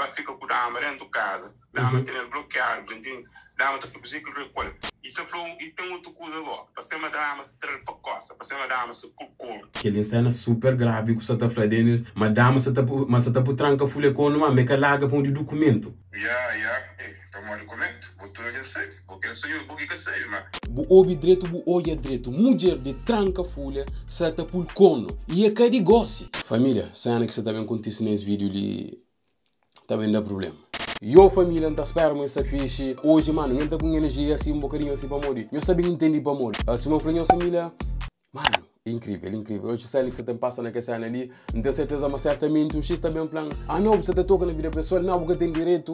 ba fika ku dama dentu kaza, dama tenel blokiadu, bu ta ntende? Dama ta fla kuzê ki kre ku el. I sa fla, i ten otu kuza go, pa sema dama sa tra-l pa kosa, pa sema dama sa pul koru. Kel insena super gravi ku sa ta fla Denis, ma dama sa ta pu, ma sa ta pu tranka fulha konu ma me ka larga pamodi dukumentu. Ya, ya, eh, pamodi kumentu, bo tudu algen sabe, bo ki na bo ki ka sabe, ma. Bu obi dretu bu odja dretu, mudjer di tranka fulha sa ta pul konu i e ka di gosi. Familia, sena ki sa ta ben kontise na es video li ta ben da problema. Yo família, N ta spera ma nhos sta fixi. Oji, manu, nha ta ku un enerjia asi, un bokadinhu asi, pamodi nhos ta ben intendi pamodi. Sima N fla nhos família, manu, inkrivel, inkrivel. Oji sena ki sa ten pasa na kes sena li, N ten serteza ma sertamenti un xis ta ben fla-m, Ah, nau, bu sa ta toka na vida pesoal, nau, bu ka ten direitu.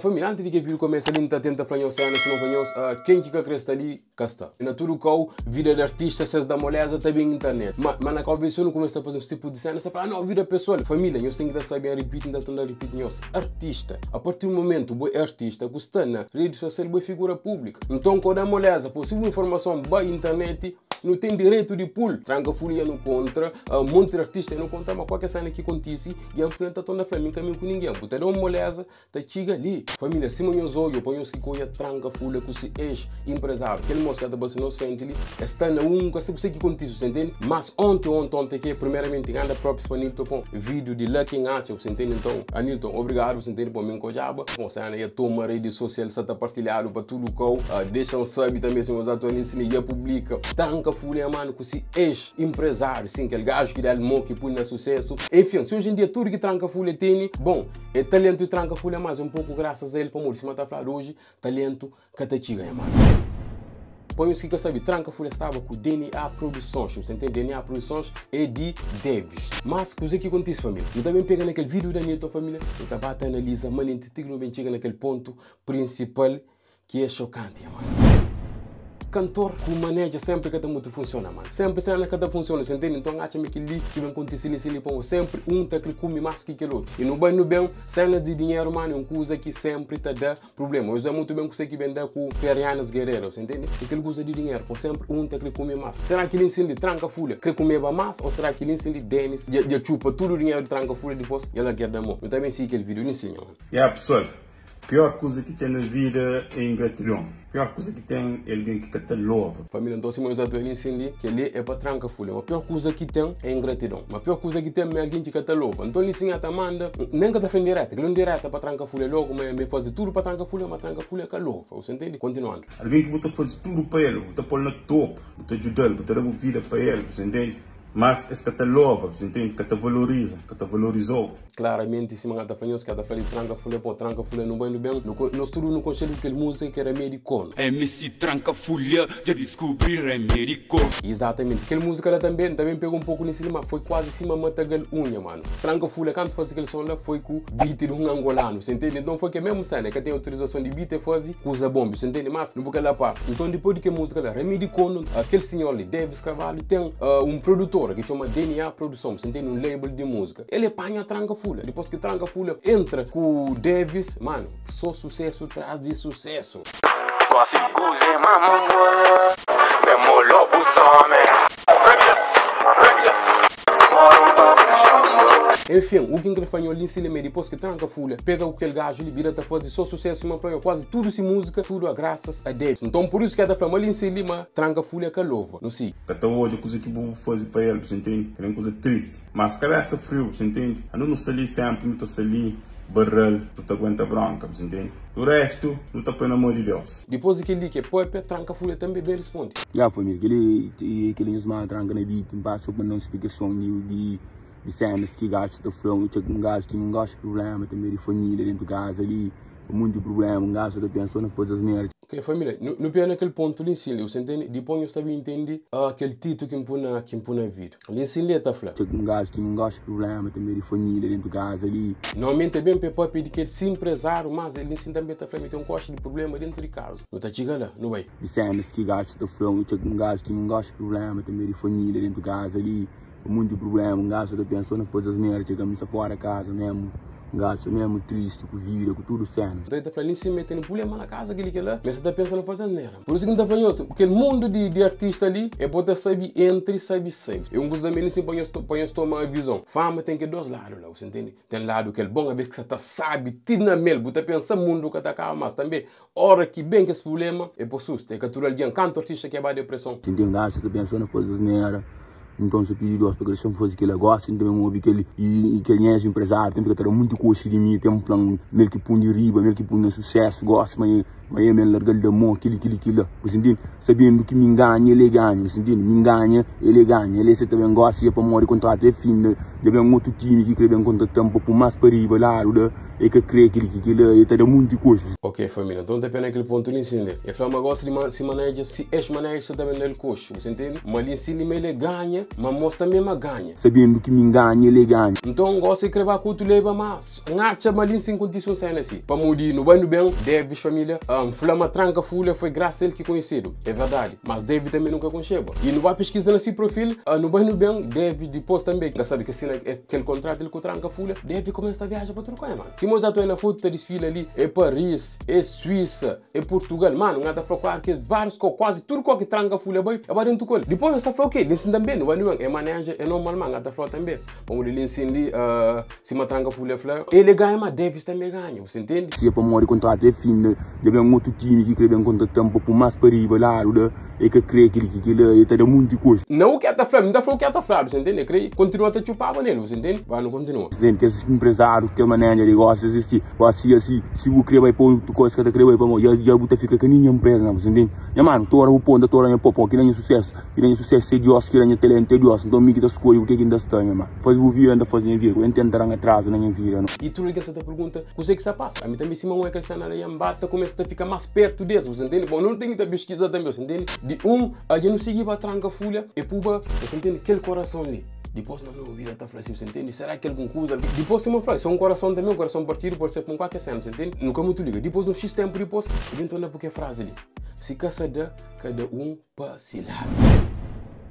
Família, antis di ke vídiu kumesa li, N ta tenta fla nhos sena, sima N fla nhos, ken ki ka kre sta li, Ka sta. Na tudu kau, vida di artista, ses da moleza ta ben internet. Ma, ma na kau vensiu nu kumesa ta faze uns tipu di sena, es ta fla, ah no, vida pesoal. Familia, nhos ten ki ta sabe, N ripiti, N ta torna ripiti nhos, artista, a partir di momentu bo é artista ku sta na redi sosial, bo é figura públika. Nton, kau da moleza, po si bu informason bai internet, nu ten direitu di pul. Tranka fulha nu kontra, un monti di artista nu kontra, ma kualker sena ki kontisi, dja N fla, N ta torna fla, mi N ka mi ku ningen. Bu ta da un moleza, Ta txiga li. Família sima nhos odja pa nhos ki koia tranka fulha ku si ex empresário kel mos ka ta basi nos frenti li es sta na un ka sabe kuse ki kontise você entende mas onti onti onti ke primeramenti ganda propis pa Nilton pon vídeo di la ki N atxa você entende então Anilton obrigado você entende pa mi N ka odjaba bon sena ia toma rede social sa ta partilhadu pa tudu kau dexa-m sabe tambe si nhos atualiza si ya publika tranka fulha manu ku si ex empresário sim kel gaju ki dal mo ki pui na sucesso enfim si hoje em dia tudu ki tranka fulha tene bon É talentu e tranka fulha mas é um pouco graças a el pamodi sima ta fladu hoje talentu ka ta txiga nha mano. Pa nhos ki ka sabi tranka fulha staba ku DNA produções nhos ta intende DNA produções é di Davis mas kuze ki kontise família nu ta ben pega na kel vídeo da Nilton família nu ta ba ta analiza manenti ti ki nu ben txiga na kel pontu principal Ki é xokanti nha mano. Kantor ku maneja sempri ka ta mutu funciona mano. Sempri sena ka ta funciona, sa intende? Nton atxa ma kel-li ki ben kontise li sin li pamo sempri un ta kre kume mas ki kel otu. I nu bai nu ben, senas di dinheru mano é un kuza ki sempri ta da problema. Nhos da mutu ben kuse ki ben da ku Ferianas Guerreiro, sa intende? I kel kuza di dinheru, po sempri un ta kre kume mas. Sera ki li sin li Tranka Fulha kre kumeba mas o sera ki li sin li Denis dja dja txupa tudu dinheru di Tranka Fulha dipos el a gerda mo? Nu ta ben sigi kel video li sin nha mano. Ya pessoal, Pior kuza ki ten na vida é ingratidon. Pior kuza ki ten é algen ki ka ta lova. Família, nton sima nhos atu el insendi, kel-li é pa tranka fulha. Ma pior kuza ki ten é ingratidon. Ma pior kuza ki ten ma é algen ki ka ta lova. Nton li sinhor ta manda, nen ka ta fla indireta, kel-li é un direta pa tranka fulha logu, ma el faze tudu pa tranka fulha, ma tranka fulha ka lova. Você ntende? Kontinuandu. Algen ki bu ta faze tudu pa el, bu ta pô-l na topu, bu ta djuda-l, bu ta da bu vida pa el, você ntende? Mas es ka ta lova, você ntende? Ka ta valoriza, ka ta valoriza-u. Klaramenti sima nha ta fla nhos ka ta fla di tranka fulha po tranka fulha nu bai nu ben nu nos tudu nu konxedu ku kel múzika ki é ramedi kono. MC tranka fulha dja diskubri ramedi kono. Izatamenti kel múzika la tanbe N ta ben pega un poku nisi li ma foi kuazi sima matagal unha manu tranka fulha kantu fazi kel son la foi ku beat di un angolanu sa intende nton foi kel mesmu sena e ka ten autorizason di beat e fazi kuza bon bu sa intende mas nu bu kel la parti nton dipoi di kel múzika la ramedi kono kel sinhor li Davis Carvalho ten un produtora ki txoma DNA produson bu sa intende un label di múzika. El é panha tranka fulha. Dipôs ki tranka fulha entra ku Davis, mano, só sucesso tras di sucesso. Gosi kuze mama mwa Memo lobuzome Enfin, u ki N kre fla nho li nsi li ma é dipôs ki tranka fulha pega ku kel gaju li bira ta faze só sucesso ma fla nho kuazi tudu si múzika tudu a graças a Davis. Nton pur isu ki el ta fla ma li nsi li ma tranka fulha ka lova. Nu sigi. Ka ta odja kuze ki bu faze pa el, bu sa intende? Kel é un kuza tristi. Mas kabesa friu, bu intende? Anu nu sta li senpri nu ta sta li barral, nu ta aguenta bronka, bu intende? Du restu nu ta poi na mo di Deus. Dipôs di kel-li ki e pâpia, Tranka Fulha tanbê ben responde. Ya família, kel-li e kel-li nhos manda tranka na beat, N pasa pa manda un splikason di di senas ki gaju ta fla, un txeu un gaju ten un gosi prubléma tanbe di família dentu kaza li, munti prubléma, un gaju ta pensa so na faze asnera. Ok família, nu nu pega na kel pontu li nsin li, bu sa intende? Dipôs nhos ta ben intende kel titu ki N pui na ki N pui na vídiu. Li nsin li e ta fla. Txeu un gaju ten un gosi prubléma tanbe di família dentu kaza li. Normalmenti é ben pa e papia di kel si empresáriu, mas el nsin tanbe ta fla mi ten un koxi di prubléma dentu di kaza. Nu ta txiga la, nu bai. Di senas ki gaju ta fla, txeu un gaju ten un gosi prubléma tanbe di família dentu kaza li. Munti prubléma, un gajo ta pensa so na faze asnera, txega mi sa fora kaza mesmu. Gajo mesmo triste ku vida, ku tudo cena. Nton el ta fla, Li sin mete-nu pulema na kaza, kel-li kel-la, ma es sa ta pensa na faze asnera. Pur isu ki N ta fla nhos, kel mundu di di artista li, é bo ta sabe entri sabe sai. É un kuza tanbe li sin pa nhos pa nhos toma vizon. Fama ten ke dos ladu la, bu sa ntende? Ten ladu kel bon, abes ki sa ta sabi ti na mel, bu ta pensa mundu ka ta kaba mas. Tanbe, ora ki ben kes prublema, é pa susta. É ka tudu algen, kantu artista ki é ba depreson. Sin ten gajo sa ta pensa na faze asnera. Nton, se pidi Deus pa ka dexa-m faze kel-la gósi, N ta ben obi kel i kel nhas inprezáriu ten fika ta da monti koxi di mi, ten fla-m ma el ki pun di riba, ma el ki pun na susésu gósi, ma ma el ma el larga-l da mô, kel-li, kel-li, kel-la. Bu ta intende? Sabendu ki mi N ganha, el e ganha. Bu ta intende? Mi N ganha, el e ganha. El e sa ta ben gósi, é pamodi kontratu é finda, dja ben otu timi ki krê ben kontrata-m pa pun más pa riba ladu da. E ka krê kel ki kel-la, e ta da munti koxi. Ok família, nton ta pena kel pontu li nsina. E fla ma gosta di ma si manager, si ex manager sa ta ben da-l koxi, bu sa ntende? Ma li nsina ma el e ganha, ma mos tanbe ma ganha. Sabendu ki mi N ganha, el e ganha. Nton gosi e kre ba ku otu leba, ma N atxa ma li nsin kontise un sena si. Pamodi nu bai nu ben, Davis família, N fla ma tranka fulha foi grasa el ki konhesedu. É verdadi, mas David tanbe nu ka konxeba. I nu ba piskiza na si profil, nu bai nu ben, David dipos tanbe ka sabe ki sina kel kontratu el ku tranka fulha, David kumesa ta viaja pa Turquia, mano. Sima oza ta na fotu ta disfila li, é Paris, é Suíça, é Portugal, mano, nha ta fla kuar ke vários kau, kuazi tudu kau ki tranka fulha bai, é ba dentu ku el. Dipos nha sta fla ok, li nsin tanbe, nu bai nu ben, é manager, é normal ma nha ta fla tanbe, pamodi li nsin li, sima tranka fulha fla, el é ganha ma Davis tanbe ganha, bu sa intende? Si é pamodi kontratu é finda, dja ben otu timi ki kre ben kontrata-m pa pun más pa riba ladu da. E ka kre kel ki kel-la, e ta da munti koxa. Na u ke ta fla, mi ta fla u ke ta fladu, você entende? E kre kontinua ta txupaba nel, você entende? Ba nu kontinua. Presidenti, kes inprezárius ki ten maneja di gosi es si, gosi asi, si bu kre bai pa otu koisa, ka ta kre bai pa mo, dja dja bu ta fika ka ninhun inpresa na, você entende? Nha manu, tora bu ponta, tora nha po, po, ki da nha susesu, ki da nha susesu é Diós, ki da nha talentu é Diós, nton mi ki ta skodje ku ke ki N ta sta, nha manu. Faze bu vida, N ta faze nha vida, ku N tenta da-m atrazu na nha vida, no. I tudu algen sa ta pergunta, Kuzê ki sta pasa? Ami tanbe sima un é kel sena la N ba ta kumesa ta fika más pertu des, bu sa ntende? Bon, nu ten ki ta piskiza tanbe, bu sa ntende? Di un, dja nu sigi-ba tranka fulha, e puba, bu sa ntende? Kel korason li. Dipôs na meu vida ta fla si, bu sa ntende? Será ki algun kuza? Dipôs sima N fla, se un korason tanbe, un korason partidu pode ser pa un kualker sena, bu sa ntende? Nu ka mutu liga. Dipôs, un xis tenpu dipôs, e ben torna ku kel frazi li, Si ka sa da, kada un pa si ladu.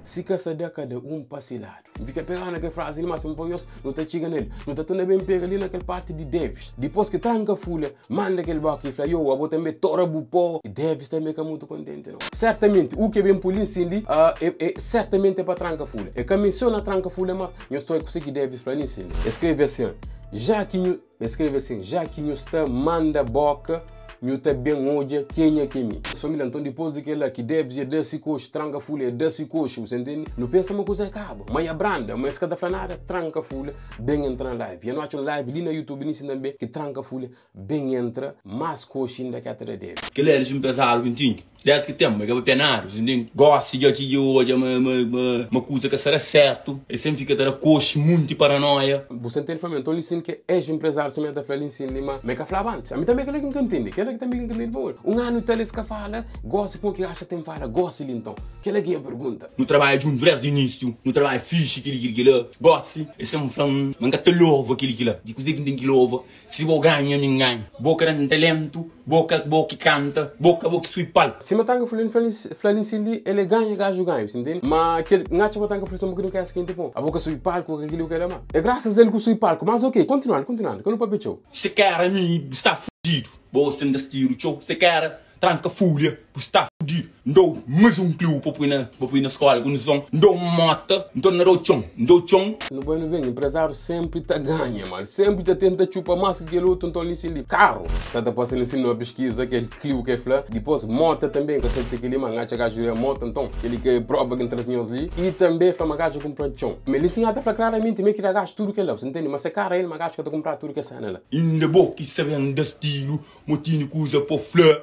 Si ka sa da, kada un pa si ladu. N fika pegadu na kel frazi li, má si N poi nhos, nu ta txiga na el. Nu ta torna ben pega li na kel parti di Davis. Dipôs ki tranka fulha, manda kel bóka i fla, Yo, abo tanbê tora bu pó. Davis tanbê ka mutu kontenti nau. Sertamenti, u ke ben poi li nsin li, e, e, sertamenti é pa tranka fulha. E ka mensiona tranka fulha, má nhos ta oi kuzê ki Davis fla li nsin li. E skrebe asin, Ja ki nhu. El skrebe asin, Ja ki nhu sta manda bóka, nhu ta ben odja kenha ki é mi. Es família, nton, dipôs di kel-la, ki Davis dja da si koxi, tranka fulha, el da si koxi, bu sta intende? Nu pensa ma kuza é kaba, ma ya branda, ma es ka ta fla nada, tranka fulha, ben entra na live. Ya nu atxa un live li na YouTube, li nsin tanbe, ki tranka fulha, ben entra, más koxi inda ki ata da Davis. Kel-la éra dizunpezadu ki N tinha. Désdi ki ténpu, ma e ka papia nada. Você ntende? Gósi dja ki dja odja ma, ma, ma, ma kuza ka sta da sértu, e sen fika ta da koxi, munti paranóia. Bu sa ntende família? Nton li sin ke ex empresário sima el ta fla li nsin li ma ma e ka flaba antis. Ami tanbe kela ki N ka ntende, kela ki tanbe ki N ka ntende pamodi un anu i tal es ka fala, gósi kuma ki axa ten fala gósi li nton? Kela ki nha pergunta. Nu trabadja djuntu desdi inísiu, nu trabadja fixi kili kili kila. Gósi e sen fla-m ma N ka ta lova kili kila. Di kuzê ki N ten ki lova? Si bo ganha, mi n'ganha. Bo ka da talentu, bo ka bo ki kanta, bo ka bo ki sui palku. Sima tanka fulani fla li nsin li, el e ganha, gaju ganha, bu sa ntende? Ma kel, n'atxa ma tanka fulani sta un bokadinhu kesa kenti pon. Abo ka sui palku, ka kili ku kela, ma e grasas el ku sui palku. Mas ok, kontinuandu, kontinuandu, ka nu papia txeu. Se kera mi bu sta fudidu. Bo sen da stilu txeu. Se kera Tranka fulha bu sta fudidu. N dou mais um cliu pa pui na pa pui na skola ku nison. N dou um mota N torna dou txon N dou txon. Nu bai nu ben, empresário sempre ta ganha, mano. Sempre ta tenta txupa mais ki kel otu, nton li sin li carro sa ta pasa li sin numa pesquisa kel cliu ke fla. Dipos mota também, ka sabe se keli, ma N atxa gajo ria mota, nton keli ke prova ki N traze nhos li. E també fla ma gajo kumpra txon. Ma li sin ata fla claramente me ki da gajo tudo kel la, bu sa ntende? Ma se cara el ma gajo ka ta kumpra tudo kes sena la. Inda bo ki sa ben da stilu Mo tini kuza po fla,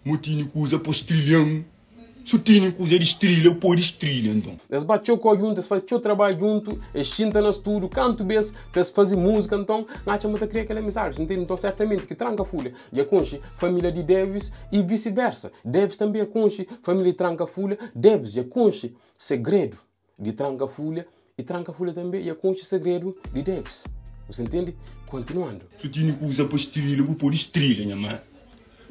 mo tini kuza po strilhan Su tini kuza di strilha, bu podi strilha nton. Es ba txeu kau djuntu, es faze txeu trabadju djuntu, es xinta na studu kantu bes pa es faze múzika. Nton, N atxa ma ta kria kel amizadi, bu ntende? Nton, sertamenti ki Tranka Fulha dja konxe família di Davis i visi-versa. Davis tanbe konxe família di Tranka Fulha, Davis dja konxe segredu di Tranka Fulha i Tranka Fulha tanbe dja konxe segredu di Davis. Bu sta ntende? Kontinuandu. Su tini kuza pa strilha, bu podi strilha, nha mano.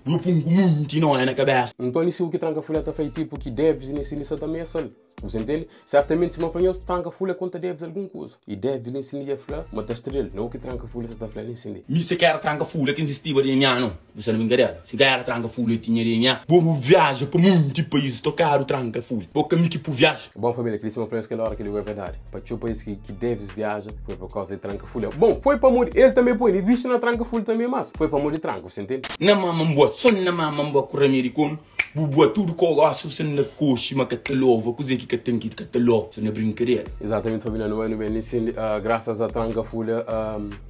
Bu pun ku munti noia na kabesa. Nton li si u ki tranka fulha ta fla e tipo ki Devis li si li sa ta mesa-l. Bu sa intende? Sertamenti sima fla nhos tranka fulha konta Devis algun kuza. I Devis li si li dja fla ma ta strel. Na u ki tranka fulha sa ta fla li si li. Mi se ka era tranka fulha ki nsistiba DNA no. Bu sta na brinkadera? Si ka era tranka fulha tinha DNA. Bo bu viaja pa munti pais tokadu tranka fulha. Bo ka mi ki pu viaja. Bom família, kel-li sima fla nhos kel óra kel-li é verdadi. Pa txeu país ki ki Devis viaja foi por kauza di tranka fulha. Bom, foi pamodi el tanbe poi li visti na tranka fulha tanbe mas foi pamodi tranka, bu sa intende? Na mama nboa, so na mama nboa ku ramedi komu bu bua tudu ko gosta bu sta na koxi ma ka ta lova kuze ki ka ten ki ka ta lova sta na brinkadera. Exatamente família, nu bai nu ben li sin graças a tranka fulha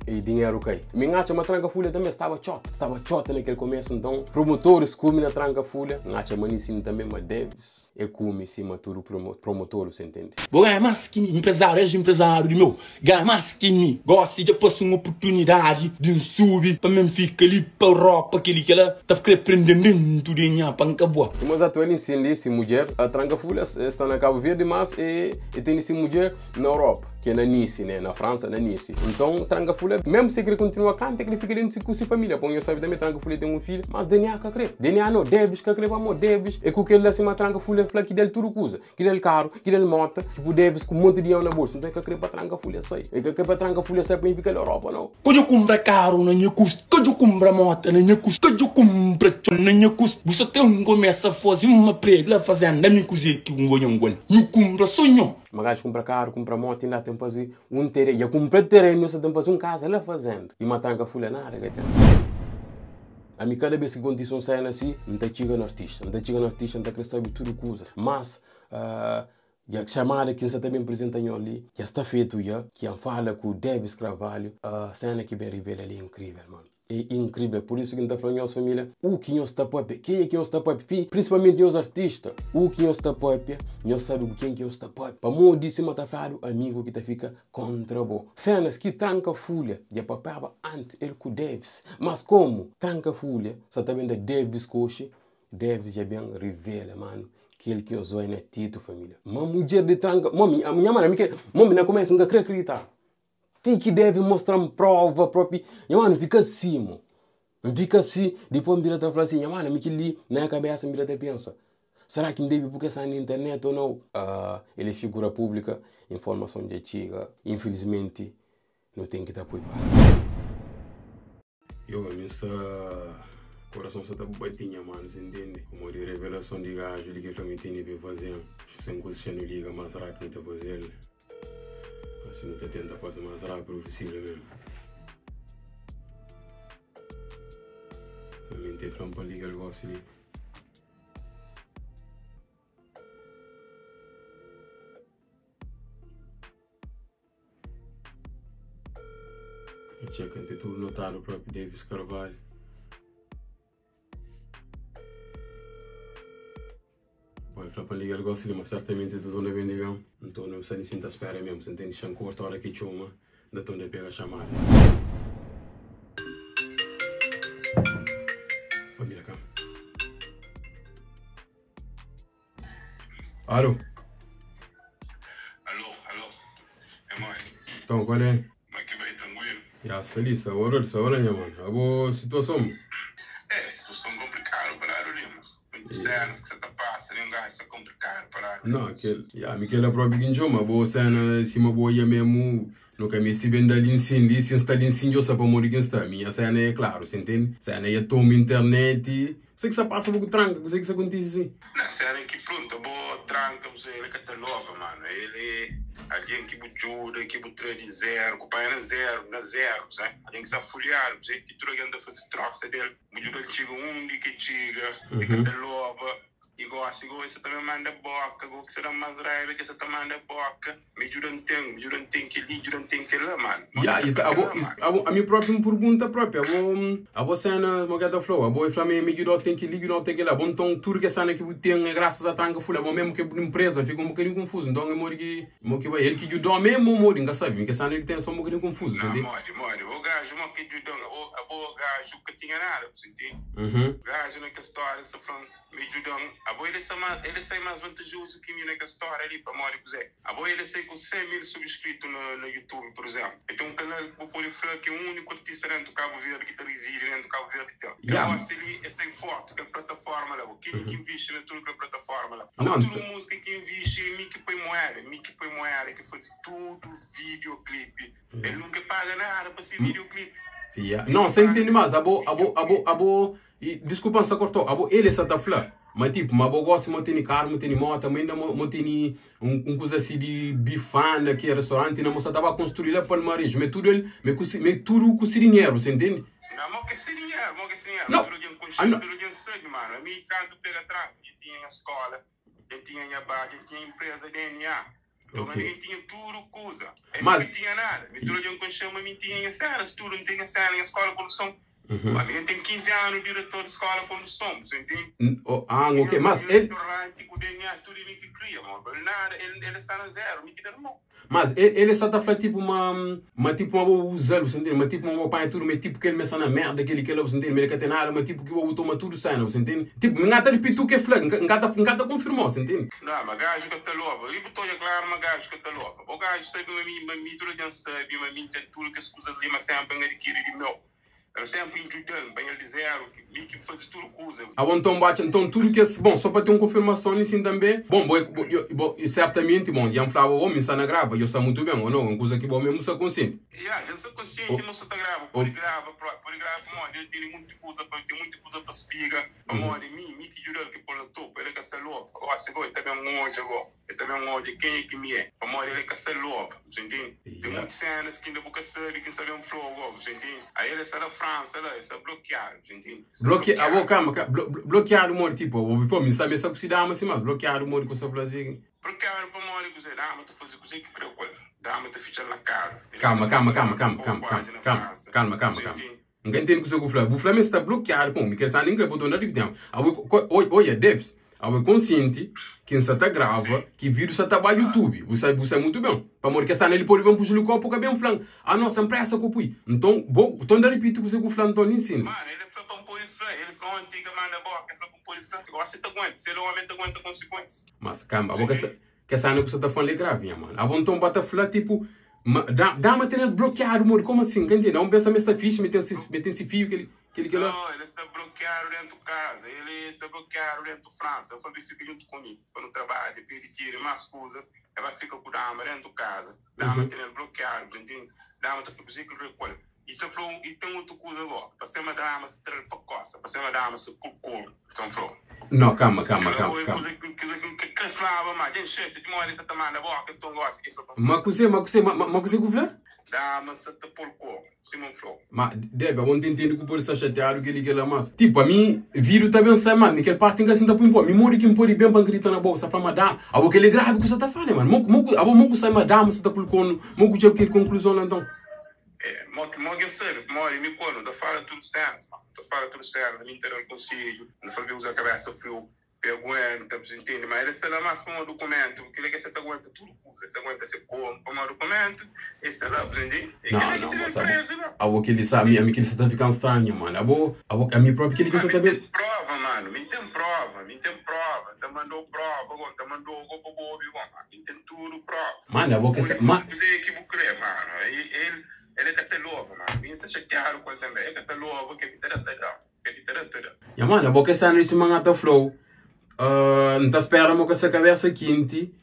e dinheru kai. Mi N atxa ma tranka fulha tanbe staba txota, staba txota na kel komesu nton promotores kume na tranka fulha, N atxa ma li sin tanbe ma Devis. E kume sima tudu promotor, bu sa intende? Bo ganha mas ki mi, empresário, ex-empresário di meu, ganha mas ki mi. Gosi dja pasa un oportunidadi di N subi pa mi N fika li pa Europa, keli kela ta kre prende-m dentu di nha pa N ka bua. Sima atual insindi si mudjer a tranka fulha sta na Cabo Verde mas e tene si mudjer na Europa ke na Nice ne na França na Nice nton tranka fulha mesmo si e kre kontinua kanta e kre fika dentu ku si familia pon nhos sabi tambe tranka fulha ten un filha mas DNA ka kre DNA no Devis ka kre pamo Devis e ku kel la sima tranka fulha fla ki del tudu kuza ki del karu ki del mota tipo Devis ku monti dinheru na bolsu nton e ka kre pa tranka fulha sai e ka kre pa tranka fulha sai pa e fika na Europa no. Ka djo kunpra karu na nha kustu, ka djo kunpra mota na nha kustu, ka djo kunpra txon na nha kustu. Bu sa ten kumesa faze uma pregu la fazenda mi kuze ki bu nho ngon nhu kunpra so nho. Ma gajo kunpra karu, kunpra mota inda ten faze un terenu, ya kunpra terenu sa ten faze un kaza la fazenda i ma tranka fulha nada ka ten. Ami kada bes ki kontise un sena si, N ta txiga na artista, N ta txiga na artista N ta kre sabe tudu kuza, mas Dja chamada ki N sa ta ben prizenta nho li dja sta fetu dja, ki N fala ku Devis Cravalho, sena ki ben rivela li é inkrivel mano, é inkrivel, pur isu ki N ta fla nhos familia, u ki nhos ta papia, kenha ki nhos ta papia, fi prinsipalmenti nhos artista, u ki nhos ta papia, nhos sabi ku ken ki nhos ta papia, pamodi sima ta fladu amigu ki ta fika kontra bo. Senas ki tranka fulha dja papiaba antis el ku Devis, mas komu tranka fulha sa ta ben da Devis koxi, Devis dja ben rivela mano kel ki nhos oi na Tito familia. Ma mudjer di tranka mo mi nha mano ami ke mo mi na kumesa nka kre akredita ti ki Devis mostram prova propi nha mano nfika si mo nfika si dipos nbira ta fla si nha mano ami kili na nha kabesa nbira ta pensa sera ki ndebi pui kes na internet ou nau el é figura publika informason dja txiga infelizmenti nu ten ki ta pui pa. Yo, mi sta Coração sa ta bati nha mano, cê entende? Pamodi revelason di gajo li ki fla mi tene pe fazen Sem kuza xa nu liga mas rápido nu ta fazel Asi nu ta tenta faze mas rápido possível mesmo Ma mi te fla-m pa liga-l gosi li. Txeka nte tudu notadu propi Davis Carvalho. Bom, el fla pa liga el gosi li, ma sertamenti el ta torna ben liga-m. Nton, nu sta li sin ta spera mesmu, si N tene xan korta ora ki txoma, N ta torna pega xamada. Família ka. Alo. Alo, alo. É mãe. Então, qual é? Como é que vai, tranquilo? Ya, sta li, sta ora, sta ora, nha mano. Abo, situação? É, situação complicada para lado ali, mas muitas cenas que você tá passa, nem um gajo está complicado para lado Não, aquele, ya, mi kel próprio que chama, bo cena, cima boa ia mesmo, no ka mesti ben da li sim, li sim sta li sim, eu sa pa mori quem está. Minha cena é claro, você entende? Cena ia toma internet, Você que sa passa bo tranca, você que sa acontece assim. Na sena ki pronto bo tranka bu ele ka ta lova mano ele alguém ki bu djuda ki bu tra di zero ku panha na zero na zero bu sabe alguém ki sa fuliadu bu sabe ki tudu alguém ta fazi trosa del bu djuda-l txiga undi ki txiga e ka ta lova i gosi go e sa ta ben manda boka go ki sa da mas raiba ke sa ta manda boka. Mi djuda-m ten, mi djuda-m ten kel-li, djuda-m ten kel-la, mano. Modi Ya, ki is, ta abo, kel-la, is, mano? abo, ami propi N purgunta propi, abo, abo sena, mo ke ta fla-u, abo e fla mi, mi djuda-u ten kel-li, djuda-u ten kel-la, abo nton tudu kes sena ki bu ten é grasas a tranka fulha, abo mesmu ke bu npresa, N fika un bokadinhu konfuzu, nton é modi ki, mo ki bai, el ki djuda-u mesmu o modi, N ka sabe, mi kes sena li ki ten, sta un bokadinhu konfuzu, Nah, senti? modi, modi, bo gaju mo ki djuda-m, abo, abo gaju ka tinha nada, bu senti? Uhum. Gaju na kes stória sa fla-m, mi djuda-m. Abo ele sa mas, ele sai mas vantajozu ki mi na kel storia li, pamodi kuzé? Abo ele sai ku 100 mil subscritu na na YouTube, por exemplo. El ten un kanal ki bu podi fla ki é uniku artista dentu Kabu Verdi ki ta rizidi dentu Kabu Verdi ten. El gosi li el sai forti kel plataforma la. Bo kenha ki invisti na tudu kel plataforma la? Não, Tudu musika ki invisti é mi ki poi moeda, mi ki poi moeda ki fazi tudu videoclipe. El nunka paga nada pa se videoclipe. Yeah. Não, você entende mais. Abo, abo, abo, abo. E, desculpa, só cortou. Abo, ele só tá fla. Mas tipo, mas bo gosta, mo tem carro, mo tem moto, mas ainda mo, mo tem um coisa assim de bifana, que é restaurante, não mo só tava construir lá palmarés. Mas tudo ele, mas mas tudo com esse dinheiro, você entende? Não, mo que esse dinheiro, mo que esse dinheiro. Não. Tudo alguém com Ah, não. tudo alguém sabe, mano. A mim, tanto pega tranco. Eu tinha na escola, eu tinha na bar, eu tinha empresa DNA. Então, Ok. ninguém tinha tudo coisa. Eu Mas- não tinha nada. Me tudo alguém com chama, me tinha cenas, tudo, não tinha cena em escola condução. Mas ninguém tem 15 anos, diretor de escola condução, você entende? Oh, ah, ok. Mas ele, Restaurante com DNA, tudo ele que cria, mano. Ele nada, ele está na zero, me tira mão. mas ele só tá falando tipo uma tipo uma boa usar, você entende? Mas tipo uma boa pai tudo, mas tipo que ele me na merda que ele quer, você entende? Mas ele quer ter nada, mas tipo que o toma tudo sai, você entende? Tipo, me ngata repetir o que é flag, ngata confirmou, você entende? Não, mas gajo que tá louco. Eu botou já claro, mas gajo que tá louco. O gajo sabe, mas mim, mas mim, tudo já sabe, mas mim tem tudo que as coisas ali, mas sempre adquire de meu. Eu sempre ajudando, bem ele de zero, que mim que faz tudo coisa. Ah, bom, então bate, então tudo que é bom, só para ter uma confirmação nisso também. Bom, bom, eu, bom, e certamente, bom, já me falava, homem, está na grava, eu sei muito bem, ou não, uma coisa que bom mesmo sou consciente. Yeah, eu sou consciente, mas só tá grava, pode grava, pode grava, mano, eu tenho muita coisa para tem muita coisa para espiga, mano, mim, mim que juro que por no topo, ele que se louva. Agora se vai também um ódio agora, ele também um ódio, quem é que me é? Mano, ele que se louva, você entende? Tem muitas cenas que ainda boca sabe, que sabe um flow agora, você entende? Aí ele está da França, lá, ele está bloqueado, você entende? Está Bloque, ah, bom, calma, calma, bloqueado o modo, tipo, o pô, me sabe essa cidade, mas mas bloqueado o modo que você fala assim. Bloqueado para mano, que você dá, mas tu faz o que que creu com ele. Dá, mas tu fica na casa. Ele Calma, tá calma, calma, calma, com calma, calma, quase na calma, França. calma, calma, Você calma. entende? Nunca entendo o que você falou. O Flamengo está bloqueado, pô, me quer saber ninguém pode andar de tempo. Olha, Debs, a consciente que está grava, que vírus está para YouTube. Você você é muito bem. Para morrer que está nele pode bem puxar o copo que bem flan. A nossa empresa que pui. Então, bom, então da repito que você flan então ensina. Mano, ele falou para um pôr flan, ele falou ontem que manda boca, ele falou para um pôr flan. Agora você tá aguenta, se ele é homem, tá aguenta consequências. Mas calma, a que que essa não você tá falando é grave, mano. A bom então bota flan tipo dá dá uma bloqueado, mano. Como assim? Quer entender? Não pensa nessa ficha, metendo esse fio que ele que ele que lá. Não, ele está bloqueado dentro de casa, ele está bloqueado dentro de França. Eu falei, fica junto comigo, quando trabalha, pede tira mais coisas, ele vai ficar com o dama dentro de casa. Dama tem ele bloqueado, entende? Dama tá ficando que recolhe. E você falou, e tem outra coisa agora, para ser uma dama, se traz para coça, para ser uma dama, se cocô. Então falou. Não, calma, calma, Aquela calma, calma. coisa que que que que falava, mas gente, gente, te mora essa tamana boca, então gosta que falou. Mas você, mas você, mas você que fala? Dama se te porco, Simon falou. Mas deve, eu não entendo que o polícia chateado que ele quer lá mas. Tipo, a mim, vírus também sai, mano, naquela parte que assim tá põe, me mori que me pode bem para gritar na bolsa, fala, madame, a boca ele é grave que você tá falando, mano. Mo, a boca sai, madame, você tá colocando, mo que aquele conclusão lá então. É, mo que mo que sabe, mo me quando, tá fala tudo certo, mano. Tá fala tudo certo, me interior conselho, não fala usar a cabeça frio, aguenta, você entende? Mas ele lá mais para um documento, porque ele quer você aguenta tudo, você aguenta se como para um documento, esse lá, você entende? E Não, que ele não, que mas tem preso, não. a boca ele sabe, a mim que ele está ficando estranho, mano. A boca, a boca, a mim próprio que ele quer Mas me saber. tem prova, mano, me tem prova, me tem prova, tá mandou prova, agora, tá mandou go go go, mano, me tem tudo prova. Mano, a boca, Mas mas que vou crer, mano. Ele ele é catalogo, mano. Me se chatearam com ele também. É catalogo que tá tá que tá tá. Ya, mano, a boca está nesse mangata flow. Não tá esperando com essa cabeça quente.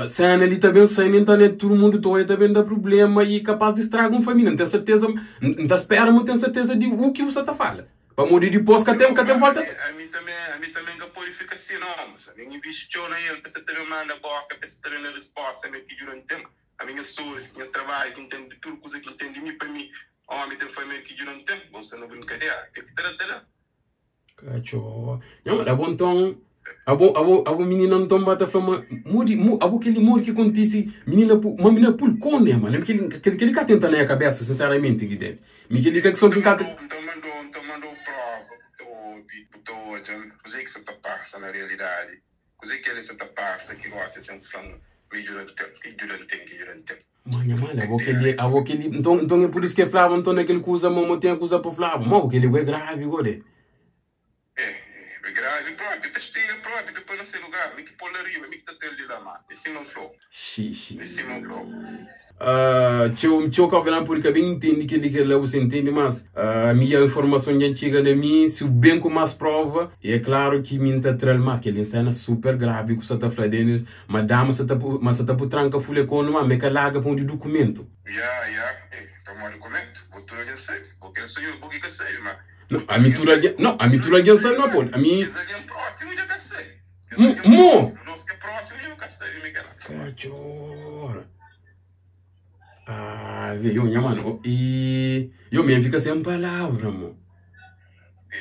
Cena ali também sai na internet, todo mundo toia também dá problema e capaz de estragar uma família. Não tem certeza, não tá esperando, não tem certeza de o que você tá falando. Para morrer depois, que tem, que tem volta. A mim também, a mim também que pode ficar assim, não, mas a minha bicho tchau na ele, você também manda boca, você também na resposta, meio que durante tempo. A minha source, que trabalho, que entende tudo, coisa que entende de mim para mim. Homem tem família que durante tempo, você não brincadeira, que que tá tá. Cacho. Ya, mano, a bom então, a bom, a bom, a bom menina então bata fala, muri, mu, a bom aquele muri que acontece, menina, uma menina pulcone, mano, que ele, que ele cá tenta na cabeça, sinceramente, que deve. Me que ele que só Então que mandou, então mandou, então mandou prova, botou, botou, coisa que você tá passa na realidade. Coisa que ele se tá passa, que gosta de ser um flan, me durante tempo, que durante tempo, que durante tempo. Mano, mano, a boca ele, a boca ele, então, então é por isso que falava, então aquele coisa, mano, tem coisa para falar, mano, que ele é grave, agora. É, é Gravi propi, ta stiga propi, ta poi na se lugar, mi ki pol la riba, mi ki ta tra-l di la, ma é sima N fla-u, Xixi. é sima N fla-u. Ah, txeu, txeu kauverdianu pode ka ben intende kel-li ki la bu intende, mas ah, mi ya informason dja txiga na mi, si bu ben ku más prova, é klaru ki mi N ta tra-l más. Kel-li sena super gravi ku sa ta fla Denis, ma dama sa ta pu, ma sa ta pu tranka fulha konu, ma me ka larga pamodi dukumentu. Ya, ya, eh, pamodi kumentu, bo tudu algen sabe, bo ki sabe, bo ki ka sabe, ma No, bo tudu ami algen tudu sabe. algen, no, ami tudu algen sabe, no, pô, ami, Kes algen prósimu dja ka sabe. Kes mo, algen mo! prósimu, nos ki é prósimu dja nu ka sabe mi kel-la. Katxor. Ah, vê, yo, nha mano, oh, e yo mesmo fica sem palavra, mo. É.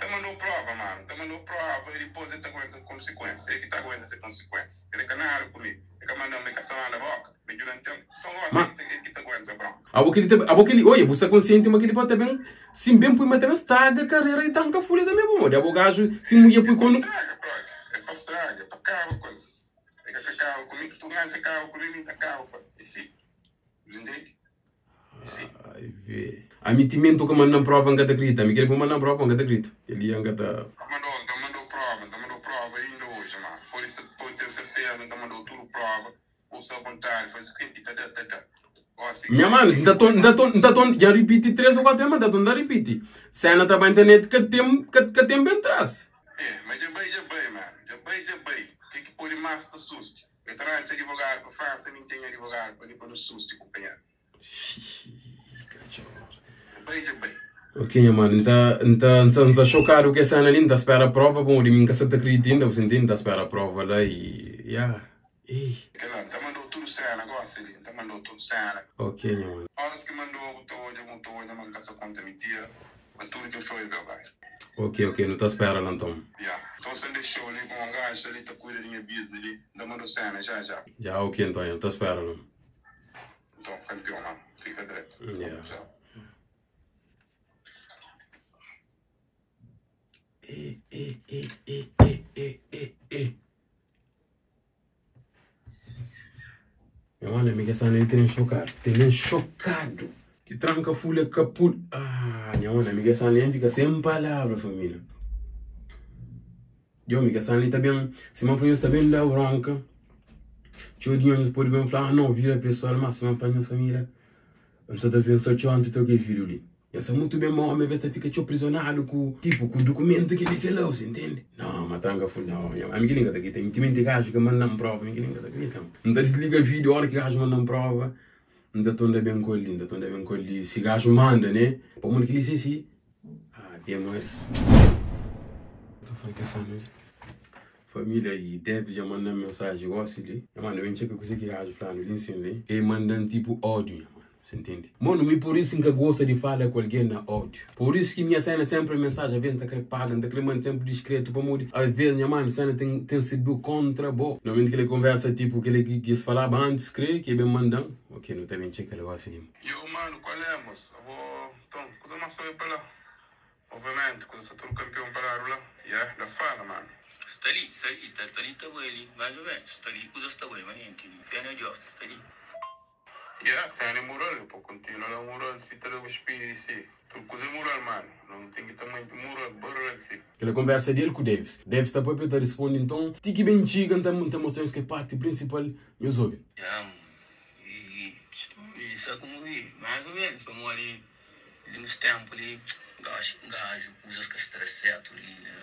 Ta mandou prova, mano, ta mandou prova e dipôs el ta aguenta konsikuénsia. El ki ta aguenta se konsikuénsia. El é ka nada ku mi. El ka manda-m, el ka sa manda boka. Mi djuda N ten. Nton gosi Ma, el ki ta, el ki ta aguenta bronka. abo keli ta, abo keli, oia, bu sta konsienti ma keli pode ta ben, sin ben pui ma ta ben straga karera e tranka fulha tanbe, pamodi abo gaju, si mulher É pui pa konu. straga, brother. É pa straga, é pa kaba ku el. É ka ka kaba ku mi, ki tudu antis é kaba ku mi, mi ta kaba ku el. É si. Bu ntende? É si. Ai, vê. Ami timenti ka manda-m prova, N ka ta kridita. Ami keli pa manda-m prova, N ka ta kridita. Kel-li N ka ta. Ta mandou, N ta mandou prova, N ta mandou prova inda oji, ma pode, pode ten serteza, N ta mandou tudu prova. Bu sta avontadi, faze ken ki ta da, ta da. Gosi Nha mano, ken N ta ki ton, pode N ta más ton, N ta ton, suste. dja ripiti 3 ou 4 ves, ma N ta ton ta ripiti. Sena ta ba internet ka tem, ka, ka tem ben tras. É, ma dja bai, dja bai, mano. Dja bai, dja bai. Ken ki pode más ta suste. El ta ranja se adivogadu pa Fransa, mi N ten nha adivogadu pa li pa nu suste kunpanheru. Xixi, katxor. Dja bai, dja bai. Ok, nha mano, N ta, N ta, N sa, N sa xokadu ku es sena li, N ta spera prova, pamodi mi N ka sa ta kridita inda, bu sa ntende? N ta spera prova la i, ya. Ei. Kel-la, N ta manda-u tudu séna gósi li, N ta manda-u tudu séna. Ok, nha mano. Óras ki manda-u, bu ta odja, bu ta odja ma N ka sta konta mintira, ma tudu ki N fla-u é verdadi. Ok, ok, nu ta spera la nton. Ya. Nton, si N dexa-u li ku un gaja li ta kuida di nha bizni li, N ta manda-u séna já já. Ya, ok, nton, el ta spera la. Nton, kanpion, mano. Fika dretu. Ya. Txau. E, e, e, e, e, e, e, e. Nha mano, mi ke sana li tenen xokadu, tenen xokadu. Ki tranka fulha kapul. Ah, nha mano, mi ke sana li fika sem palavra, família. Yo, mi ke sana li ta ben, si man fla nhos ta ben da bronka. Txeu di nhos pode ben fla, ah, não, vira pessoal, mas si man fla nhos família, N sa ta pensa txeu antis di troka es vídiu li. Nha sa mutu ben ma omi aves ta fika txeu prizonadu ku tipu ku dukumentu kel-li kel-la, bu sa intende? Nau, ma tranka fundu nau, nha ami kel-li N ka ta kridita. Mi timenti gaju ka manda-m prova, mi kel-li N ka ta kridita. N ta disliga vídiu ora ki gaju manda-m prova, N ta tonda ben ku el li, N ta tonda ben ku el li. Si gaju manda, ne? Pamodi kel-li si si. Ah, bia mari. Ta fla kes anu li. Família i Devis dja manda-m mensaji gósi li. Nha manu, ben txeka kuzê ki gaju fla-nu li nsin li. E manda-m tipu ódiu, nha manu. Sa ntende? Manu, mi pur isu N ka gosta di fala ku algen na ódiu. Pur isu ki nha sena sénpri é mensaji. Alvês N ta krê paga, N ta krê manda sénpri diskretu pamodi alvês, nha manu, sena ten, ten sirbiu kóntra bo. Normalmenti kel konversa tipu kel ki ki es falaba antis krê ki e ben manda-m. Ok, nu ta ben txeka li gósi li. Yo, manu, kual é, mos? Abo, nton, kuza más sabe pa la? Ovviamenti, kuza sta tudu kampion paradu la. Yeah, da fala, manu. Sta li, sta li, ta sta li ta bai li, mais ou menos, sta li, kuza sta bai manenti, fé na Dios, sta li. Yeah, sena é mural, pa kontinua la mural si ta da bu spidi si. Tudu kuza é mural, manu, nu ten ki ta manti mural, barral si. Kel konversa di el ku Davis. Davis ta papia, ta risponde, nton, ti ki ben txiga, N ta, N ta mostra nhos ke parti prinsipal, nhos obi. Yeah, i, i, sa kumu i, mais ou menos, pamodi. Di uns ténpu li, gosi un gaju kuzas ka sta da sértu li na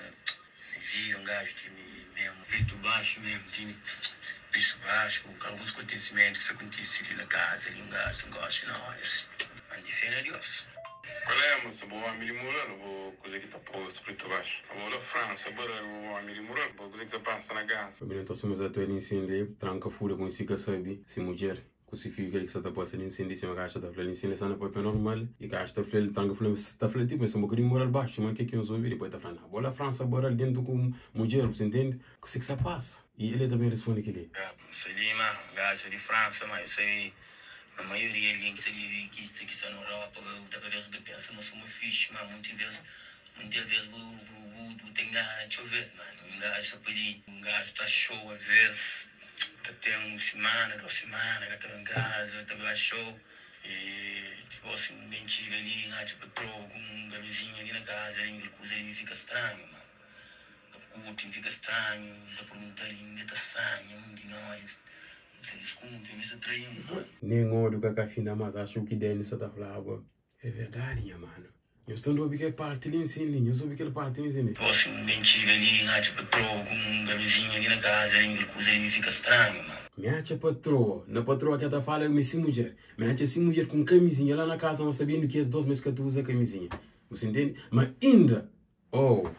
vida. Un gaju tene mésmu petu baxu mésmu, tene pesu baxu ku alguns kontesimentu ki sta kontise li na kaza li. Un gaju sta gosi na óras anti fé na Diós. Qual é, moça? Bo homi di mural ou bo kuze ki ta pô spritu baxu? Abo la França, baralho, bo homi di mural, bo kuze ki ta passa na Gaza? Família nton sima za tuel insende tranka fulha ku si ka sabi si mudjer ku si fidju kel ki sa ta pasa li nsindi sima gaxu ta fla-l nsindi sa na papia normal i gaxu ta fla-l tanga fla ta fla-l tipo es un bokadinhu moral baxu sima ke ki nhos obi dipoi ta fla na bo la fransa bora-l dentu ku mudjer bu sa intende kuse ki sa pasa i el ta ben risponde keli. Sa di ma gaxu di fransa ma yo sabe ma maioria algen ki sa di ki ki sa na europa ta kabesa ta pensa ma suma fixi ma munti ves munti ves bu bu ta ingana txeu ves mano un gaxu sa pa li un gaxu ta show aves Ta ten un simana, dos simana ka ta ben kaza, ta bai show E tipo si un ben txiga li, N atxa patroa ku un garozinha li na kaza li, kel kuza li fika stranhu, mano. Kurti, N fika stranhu, N ta pergunta-l inda ta sanha un di nós N sa diskunfia ma es ta trai-m ma. Nen odu ka ka finda mas axu ki Denis sa ta flaba é verdadi nha mano nhos ta obi kel parti li nsin li nhos obi kel parti li nsin li. Gosi N ben txiga li N atxa patroa ku un kamizinha li na kaza li kel kuza li fika stranhu ma. Mi atxa patroa na patroa ke ta fala mi si mudjer mi atxa si mudjer ku un kamizinha la na kaza ma sabendu ki es dos mes ka ta uza kamizinha bu sa intende ma inda Oh,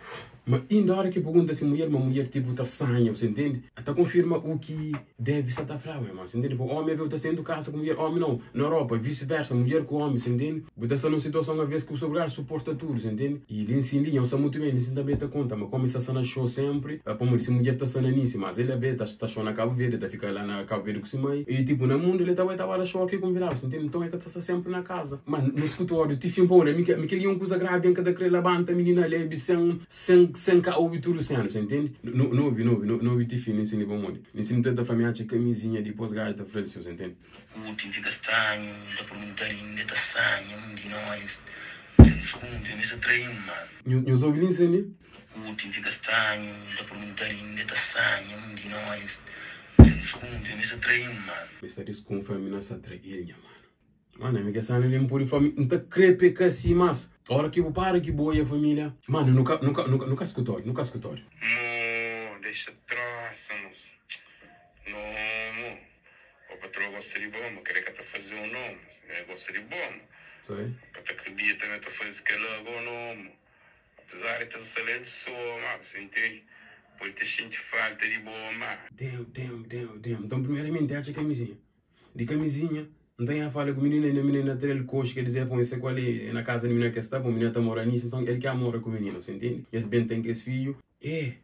ma inda ora ki pergunta si mulher, ma mulher tipo ta sanha, você entende? Ta confirma o ki deve sa ta fla, irmão, você entende? Porque homem ta sendo casa com mulher, homem não, na Europa, vice-versa, mulher com homem, você entende? Bu ta sta num situação a vez que o seu lugar suporta tudo, você entende? E li sim, li, eu sei muito bem, li sim também ta conta, mas como está na show sempre, pamodi se mulher ta sta na nisso, mas ele a vez ta, ta show na Cabo Verde, ta fica lá na Cabo Verde com si mãe, e tipo na mundo ele ta vai ta vai show aqui convidado, você entende? Então é que ta sta sempre na casa. Mano, no escutório, ti fin pa mi que mi kel um coisa grave que ta kre labanta menina lebi sem sem sem ka obi tudo sendo, você entende? No no obi, no obi, no, no obi ti fin, nem sini pa modi. Nem sini tenta fla mi atxa camisinha depois gajo ta fla você entende? Kurti, N fika stranhu, N ta pergunta-l inda ta sanha un di nós N sa diskunfia ma es ta trai-m ma. Nhos obi li nsini? Kurti, N fika stranhu, N ta pergunta-l inda ta sanha un di nós N sa diskunfia ma es ta trai-m ma. Ma es ta diskunfia ma nos ta trai-l nha mano. Mano, mi ka sa nem pode fla, N ta kre pe ka si, mas ora ki bu para ki bu oia família, mano, nu ka, nu ka, nu ka, nu ka skutódi, nu ka skutódi. Mo, dexa trosa, mos. No, mo. O patroa gosta di bo, ma kre ka ta faze un no, mos. E gosta di bo, ma. Sai. Ka ta kridita ma ta faze kela go, no, mo. Apesar di ta sta el so, ma, bu intende? Pode ta xinti falta di bo, ma. Damn, damn, damn, damn. Então, primeiramente, atxa kamizinha. Di kamizinha, Nton el fala ku minina, inda minina tra-l koxi, kel dizer, pon, eu sei kual é, é na kaza di minina ke sta, pon, minina ta mora nisso, nton el ke mora ku minina, você entende? Es ben ten kes fidju, e,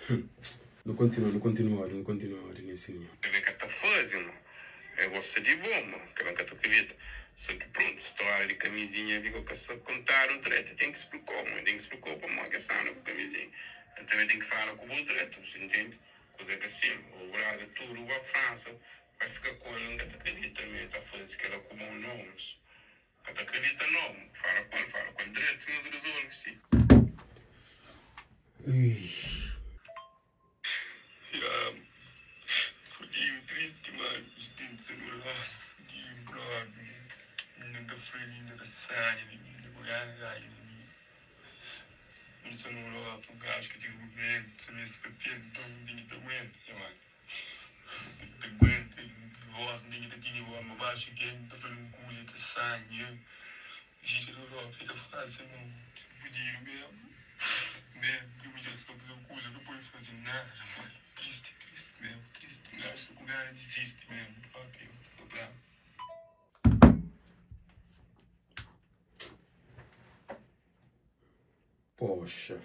hum, nu kontinua, nu kontinua ori, nu kontinua ori nesse linha. Kel ka ta faze, ma el gosta di bo, ma kel ka ta kridita. So ki prontu, storia di kamizinha li ka sta kontadu dretu, ten ki splikau, ma ten ki splikau pamodi ke sta anda ku kamizinha. El tanbe ten ki fala ku bo dretu, você entende? Kuza ka sin, o larga tudu ba Fransa, Vai fika ku el, N ka ta kridita ma el ta faze kela ku bon nomus. N ka ta kridita no. Fala ku el, fala ku el dretu, nhos rizolve si. Ya, fudidu, tristi mano, denti celular, fudidu, brother. N ta fla li, N ta sanha di mi, N ta ku gana gajo di mi. N sta na Europa, un gajo ka ten dokumentu, sa meste papel, nton N ten ki ta aguenta, nha mano. N ta aguenta voz N ten ki ta tene voz ma baxu ki N ta fla un kuza ta sanha Vida na Europa é ka fásil não Fudidu mesmo Mesmo ki mudjer sta ta faze kuza ka pode faze nada mano Triste triste mesmo triste Un gajo sta ku gana disisti mesmo propi Problema. Poxa,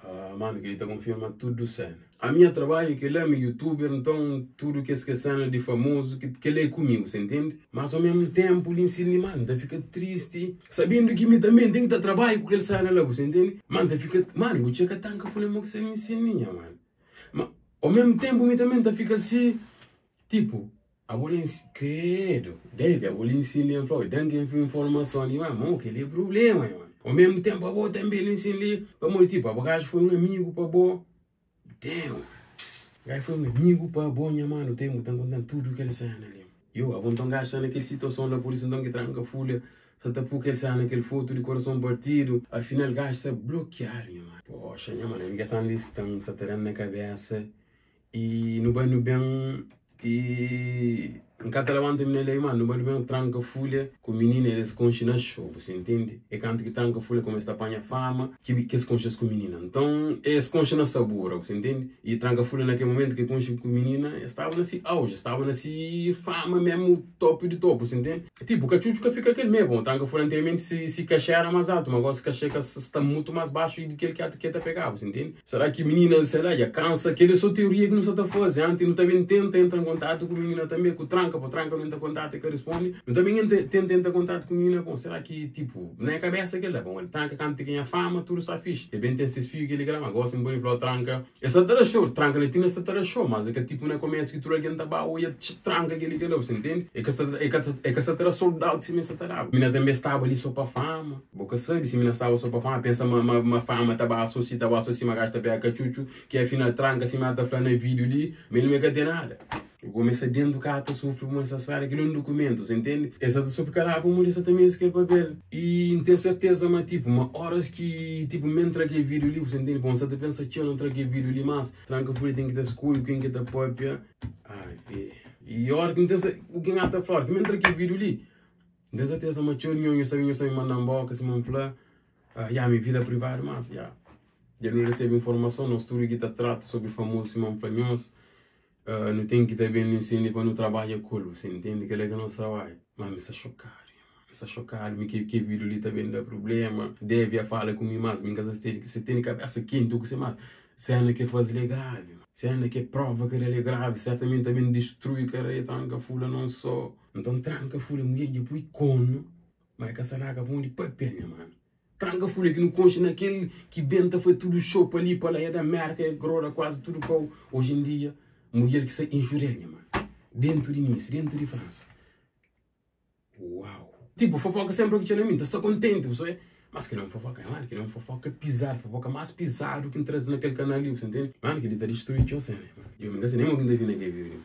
ah, mano, kel-li ta konfirma tudu sena. A minha trabalho kel-la, mi youtuber, nton tudu kes ke sena di famozu, kel-la é kumigu, sa intende? Mas ao mesmu tempu li nsin li, mano, ta fika tristi, sabendu ki mi tanbe N ten ki ta trabadja ku kel sena la, bu sa intende? Mano, ta fika, mano, bu txeka tanka fla mo ki sa li nsin li, nha mano. Ma ao mesmu tempu mi tanbe N ta fika si, tipu, Abo li credo, Dave, abo li ensina li, fla, dan ki informason li, mas mo, kel-li é problema, nha mano. Ao mesmo tempo, abo tanbe li ensina li, pamodi tipo, abo gajo foi um amigo pa bo, damn, gajo foi um amigo pa bo, nha mano, tem, bu ta kontan tudo kel cena li. Yo, abo nton gajo sta na kel situason la, por isso nton ki tranka fulha, sa ta pu kel cena, kel foto di coração partido, afinal gajo sta bloqueado, nha mano. Poxa, nha mano, ami ke sta li, sta, sta ta dan na cabeça. E nu bai nu ben e N ka ta labanta mi na lei ma nu bai nu ben tranka fulha ku minina eles konxe na show bu sa intende e kantu ki tranka fulha kumesa ta panha fama ki kes konxe es ku minina nton es konxe na sabura bu sa intende e tranka fulha na kel momentu ke konxe ku minina es staba na si auge es staba na si fama mesmu top di top bu sa intende tipo katxutxu ka fika kel me bon tranka fulha antigamenti si si kaxe era mas altu ma gosi kaxe ka sta mutu mas baxu di kel ki ta pegaba bu sa intende. Será ki minina, sei lá, dja kansa? Kel é so teoria ki nu sa ta faze. Anti nu ta ben tenta entra en kontatu ku minina tanbe, ku tranka. tranka, po tranka nu entra kontatu e ka risponde. Nu ta ben tenta entra kontatu ku minina, bon sera ki tipo na e kabesa kel la, bon el tranka kantu ki nha fama tudu sta fixi. E ben ten ses fiju keli kela, ma gosi N pode fla-u tranka e sta ta da xou, tranka na tina sta ta da xou, mas e ka tipo na komesu ki tudu algen ta ba oia tranka keli kela, bu sta intende? E ka sta e ka e ka sta ta da sold out sima e sta ta daba. Minina tanbe staba li so pa fama, bo ka sabi si minina staba so pa fama, pensa ma ma ma fama ta ba so si ta ba so si ma gaju ta pega katxutxu ki afinal tranka sima el ta fla na video li ma el ma e ka ten nada. Eu kumesa dentu ka ta sufri pamodi sta spera kel un dukumentu, sa intende? El sa ta sufri kaladu pamodi el sa ta meste kel papel. I N ten serteza ma tipo, ma oras ki tipo mi N tra kel video li, bu sa intende? Pamodi N sa ta pensa txeu na tra kel video li, mas tranka fulha ten ki ta skodje ken ki ta papia. Ai be. I ora ki N ten ser, ku ken ata fla, ora ki mi N tra kel video li, N ten serteza ma txeu di nho, nho sabe, nho sabe manda-m boka sima N fla, ya mi vida privadu, mas ya. Dja nu resebe informason, nos tudu ki ta trata sobri famozu sima N fla nhos. Nu ten ki ta ben li nsina pa nu trabadja ku el, bu intende? Kel-la ki é nos trabadju. Má mi sta xokadu, mi sta xokadu mi ki kel vídiu li ta ben da prubléma. Devi a fala ku mi más, mi N ka sa si tene kabésa kenti ô kuzê más. Séna ki el faze li é gravi, séna ki el prova kel-la li é gravi, sertamenti ta ben distrui karera, tranka fula non sô. Nton tranka fula, mudjer dja pui konu, ma el ka sa larga pamodi papel, nha manu. Tranka fulha ki nu konxe na kel ki ben ta fai tudu show pa li pa la, é da Merka, é groda kuazi tudu kau. Oji en dia, mudjer ki sa injurial nha mano, dentu di Nice, dentu di Fransa. Uau! Tipo, fofoka senpri ki txeu na mi, N ta sta kontenti, bu sabe? Mas kel-la é un fofoka, mano, kel-la é un fofoka pizadu, fofoka más pizadu ki N traze na kel kanal li, bu sa ntende? Mano, kel-li ta distrui txeu sena, mano. Djo, mi ka sa nen mo ki N ta fika na kel vídiu li.